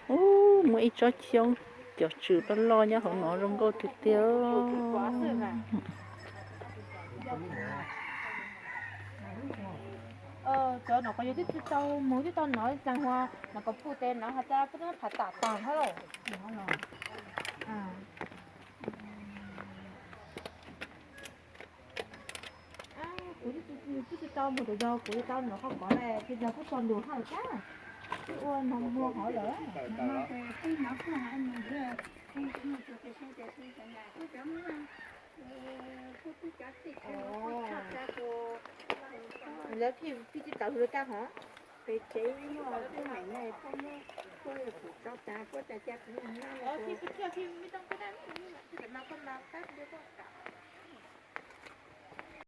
Ub, muaj ib tsob xyoob cov tswm loj loj nyob hauv no zoo nkauj tiag tiag. Cov no kuv yog twb tsis tau mus twb tau nov txag hua, no kuv pub tes no has tas peb phav tam tas hab. Kuv twb tsis tau mus tam zog, kuv tsis tau nov qhov kov le, tsis zog kuj tso lus hab lawm sab. Twb ua no muag hov lawm. Lawv phij phij tsis tawm hws li kag hov? Pem tsev no, tus neeg no, puab yog kuv tso tas, puab tas ca kuv mus noj. Phij kuv tsis phij me tooj koj dab, phij tam mas koj mas pab kuv, koj kam.